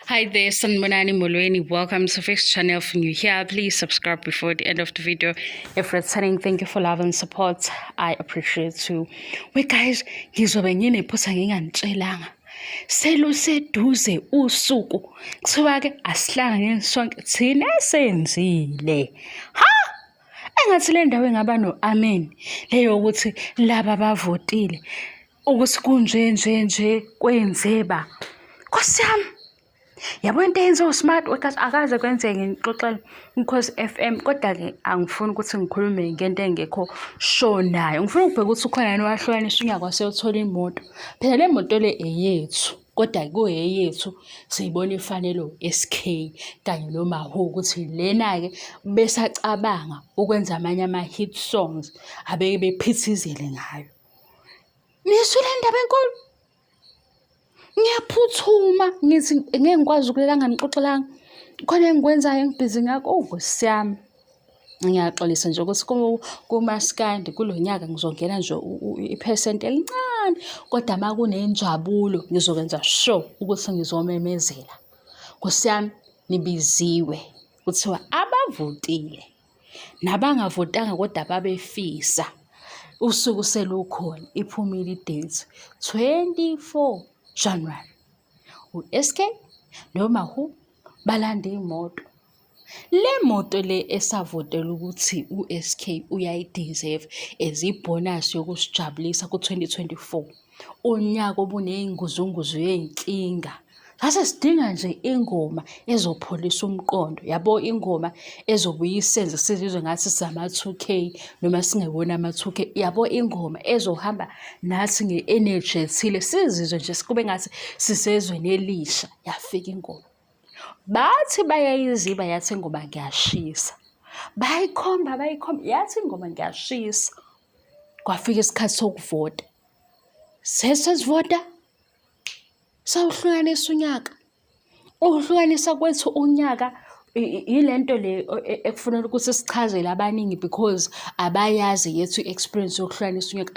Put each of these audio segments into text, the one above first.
Hi there, Sanibonani Molweni. Welcome to Fix Channel. If you're new here, please subscribe before the end of the video. If returning, thank you for love and support. I appreciate you. Wait guys, ngizobe nginephutha nginganitshelanga. Seluseduze usuku. Kuthiwa ke asihlangane sonke thina senzile. Ha! Engathi le ndawo ingaba no-amen leyo ukuthi laba bavotile ukuthi kunje nje nje kwenzeba. Nkosi yami. Yabo into eyenziwa uSmart Workers akaze kwenzeke ngixoxele Ukhozi FM kodwa-ke angifuni ukuthi ngikhulume ngento engekho sure nayo. Ngifuna ukubheka ukuthi ukhona yini owahlukanisa unyaka waseyothola imoto. Phela le moto le eyethu kodwa kuyeyethu siyibona ifanele o-S_K kanye noMawhoo ukuthi lena-ke besacabanga ukwenza amanye ama-hit songs abeke bephithizele ngayo. Nizwile indaba enkulu? Ngiyaphuthuma ngithi ngeke ngikwazi ukulala nginganixoxelanga. Khona engikwenzayo engibhizi ngakho, oh Nkosi yami. Ngiyaxolisa nje ukuthi kumaskandi kulo nyaka ngizongena nje iphesenti elincane, kodwa uma kunenjabulo ngizokwenza sure ukuthi ngizomemezela. Nkosi yami, nibiziwe kuthiwa abavotile nabangavotanga kodwa babefisa usuku selukhona iphumile i-date 24 January u-SK noMawhoo balanda imoto. Le moto le esavotela ukuthi u-SK uyayi-deserve as ibhonasi yokusijabulisa ku-2024 unyaka obuney'nguzunguzu yey'nkinga. Sase sidinga nje ingoma ezopholisa umqondo, yabo ingoma ezobuye isenze sizizwe ngathi sisama-2K noma singewona ama-2K. Yabo ingoma ezohamba nathi nge-energy ethile sizizwe nje kube ngathi sisezweni elisha. Yafika ingoma. Bathi bayayiziba yathi ingoma ngiyashisa. Bayikhomba bayikhomba yathi ingoma ngiyashisa. Kwafika isikhathi sokuvota. Sesivota sawuhlukanisa unyaka. Ukuhlukanisa kwethu unyaka yile nto le ekufuneka ukuthi sichazele abaningi because abayazi yethu i-experience yokuhlukanisa unyaka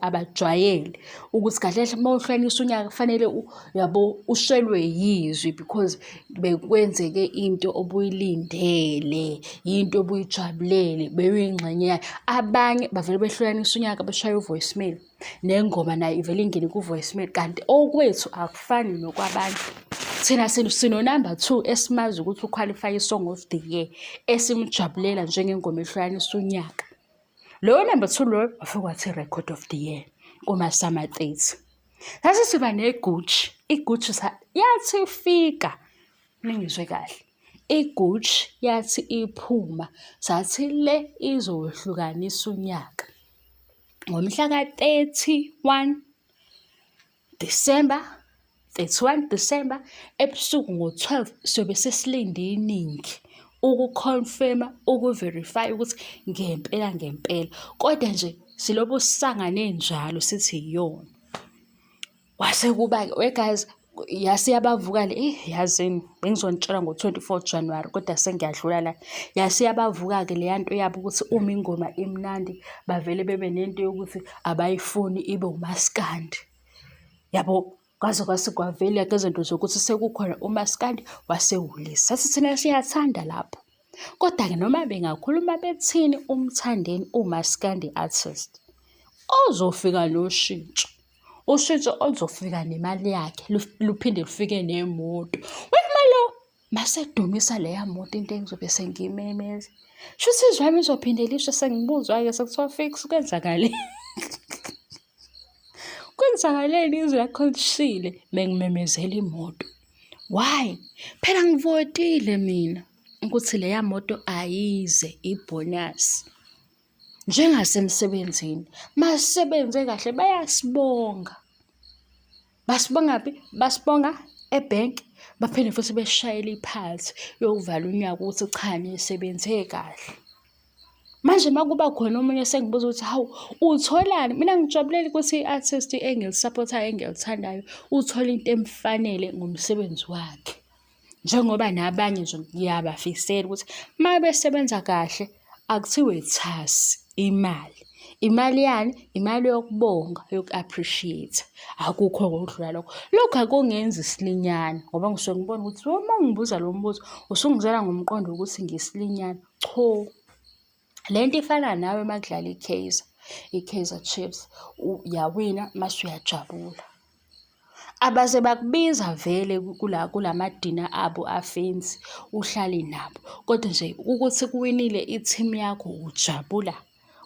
abajwayele ukuthi kahle kahle uma uhlukanisa unyaka kufanele uyabo ushelwe yizwi because bekwenzeke into obuyilindele, yinto obuyijabulele, bewuyingxenye yayo. Abanye bavele behlukanisa unyaka beshaye u-voicemail. Nengoma nayo ivele ingene ku-voicemail kanti okwethu akufani nokwabanye. Thina sino-number 2 esimazi ukuthi u-qualify i-song of the year esimjabulela njengengoma ehlukanisa unyaka. Loyo number 2 loyo wafike wathi record of the year kuma-SAMA 30. Sase siba ne-Gucci, i-Gucci yathi ifika ningizwe kahle. I-Gucci yathi iphuma sathi le izohlukanisa unyaka. Ngomhla ka-31 December, 31 December ebusuku ngo-12 siyobe sesilinde iningi uku-confirm-a, uku-verify ukuthi ngempela ngempela. Kodwa nje silobu sisangane njalo sithi iyona. Kwase kuba-ke we guys yase yabavuka le eyi yazini bengizonitshela ngo-24 January kodwa sengiyadlula la. Yase yabavuka-ke leya nto yabo ukuthi uma ingoma imnandi bavele bebe nento yokuthi abayifuni ibe umaskandi. Yabo kwaze kwase kwavela-ke izinto zokuthi sekukhona umaskandi wasewulisa. Sathi thina siyathanda lapho. Kodwa-ke noma bengakhuluma bethini uMthandeni umaskandi artist ozofika noshintsho. Ushintsho oluzofika nemali yakhe luphinde lufike nemoto. Wema lo masedumisa leya moto into engizobe sengiyimemeza. Shuthi izwi lami lizophinde lisho sengibuzwa-ke sekuthiwa fix kwenzakale. Kwenzakaleni izwi lakho lishile bengimemezela imoto. Why? Phela ngivotile mina ukuthi leya moto ayize ibhonasi. Njengasemsebenzini, masisebenze kahle bayasibonga. Basibongaphi? Basibonga ebhenki baphinde futhi besishayele iphathi yokuvala unyaka ukuthi cha nisebenze kahle. Manje uma kuba khona omunye esengibuza ukuthi hawu utholani? Mina ngijabulela ukuthi i-artist engilisapothayo engilithandayo uthole into emfanele ngomsebenzi wakhe. Njengoba nabanye nje ngiyabafisela ukuthi uma besebenza kahle akuthiwe thasi imali. Imali yani? Imali yokubonga, yoku-appreciate. Akukho okudlula lokho. Lokhu akungenzi isilinyana ngoba ngisuke ngibona ukuthi uma ungibuza lo mbuzo usungizela ngomqondo wokuthi ngiyisilinyana. Cho. Le nto ifana nawe uma kudlala i-Kaizer, i-Kaizer Chiefs, uyawina mase uyajabula. Abaze bakubiza vele kula kulamadina abo afensi uhlale nabo, kodwa nje ukuthi kuwinile i-team yakho ujabula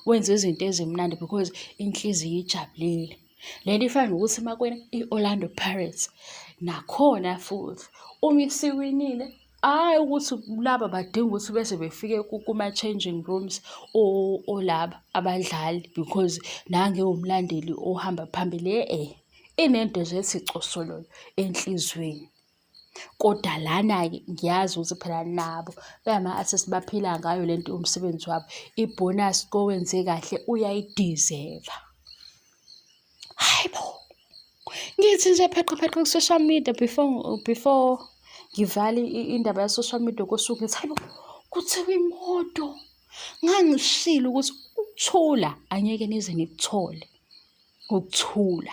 wenze izinto ezimnandi because inhliziyo ijabulile. Le nto ifana nokuthi uma kuwina i-Orlando Pirates nakhona futhi uma isiwinile Hhayi ukuthi laba badinga ukuthi bese befike kuma-changing rooms olaba abadlali because nangu ewumlandeli ohamba phambili e-e. Inento nje ethi cosololo enhliziyweni. Kodwa lana-ke ngiyazi ukuthi phela nabo bengama-artist baphila ngayo le nto iwumsebenzi wabo. Ibhonasi kowenze kahle uyayidizeva. Hhayi bo! Ngithi nje pheqe pheqe ku-social media before before ngivale indaba ya-social media kosuku ngithi hayibo kuthiwa imoto. Ngangishilo ukuthi ukuthula angeke nize nikuthole, ukuthula.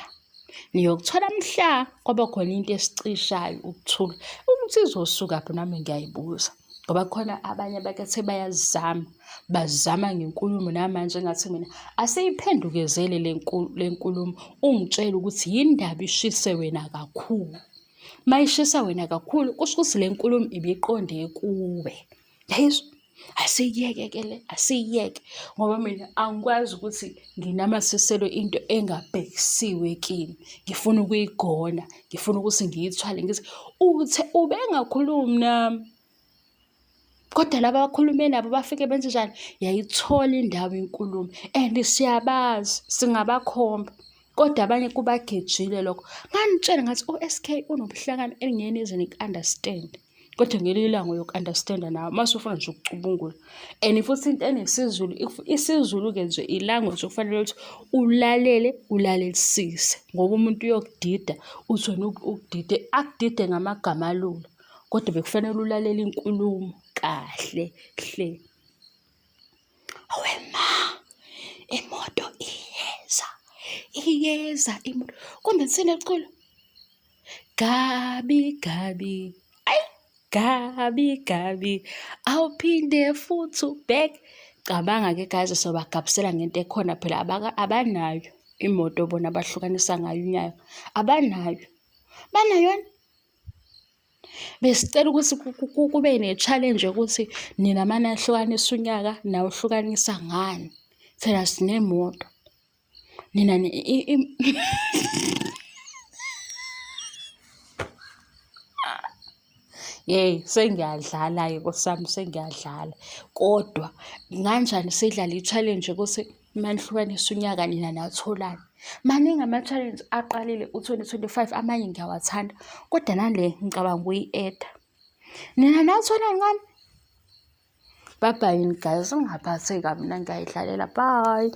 Niyokuthola mhla kwaba khona into esicishayo ukuthula. Ukuthi izosukaphi nami ngiyayibuza. Ngoba kukhona abanye abakethe bayazama, bazama ngenkulumo namanje engathi mina asiyiphendukezele le nkulumo ungitshele ukuthi yini ndaba ishise wena kakhulu. Uma ishisa wena kakhulu kusho ukuthi le nkulumo ibiqonde kuwe. Yayizwa? Asiyiyeke-ke le, asiyiyeke ngoba mina angikwazi ukuthi nginamathiselwe into engabhekisiwe kimi. Ngifuna ukuyigona, ngifuna ukuthi ngiyithwale ngithi uthe ubengakhulumi nami. Kodwa laba abakhulume nabo bafike benze njani? Yayithola indawo inkulumo and siyabazi singabakhomba. Kodwa abanye kubagejile lokho. Nganitshela ngathi u-S_K unobuhlakani engingeke nize niku-understand. Kodwa ngelinye ilanga uyoku-understand-a nawe uma usufuna nje ukucubungula. And futhi into enesiZulu, isiZulu-ke nje i-language okufanele ukuthi ulalele ulalelisise ngoba umuntu uyokudida uthi wena ukudide, akudide ngamagama alula kodwa bekufanele ulalele inkulumo kahle hle. Hawe ma, imoto iyeza, iyeza imoto. Kumbe lithini leli culo? Gabi Gabi, ayi Gabi Gabi, awuphinde futhi ubheke. Cabanga-ke guys sobagabisela ngento ekhona phela abanayo imoto bona abahlukanisa ngayo unyaka, abanayo. Banayona? Besicela ukuthi kube ne-challenge yokuthi nina uma nahlukanisa unyaka nawuhlukanisa ngani? Thina sinemoto. Nina Yeyi sengiyadlala-ke nkosi yami sengiyadlala. Kodwa kunganjani sidlale i-challenge yokuthi uma nihlukanisa unyaka nina natholani? Maningi ama-challenge aqalile u-2025 amanye ngiyawathanda kodwa nale ngicabanga ukuyi-add-a. Nina natholani ngani? Bye bye guys, ngingaphatheki kabi mina ngiyayidlalela, bye.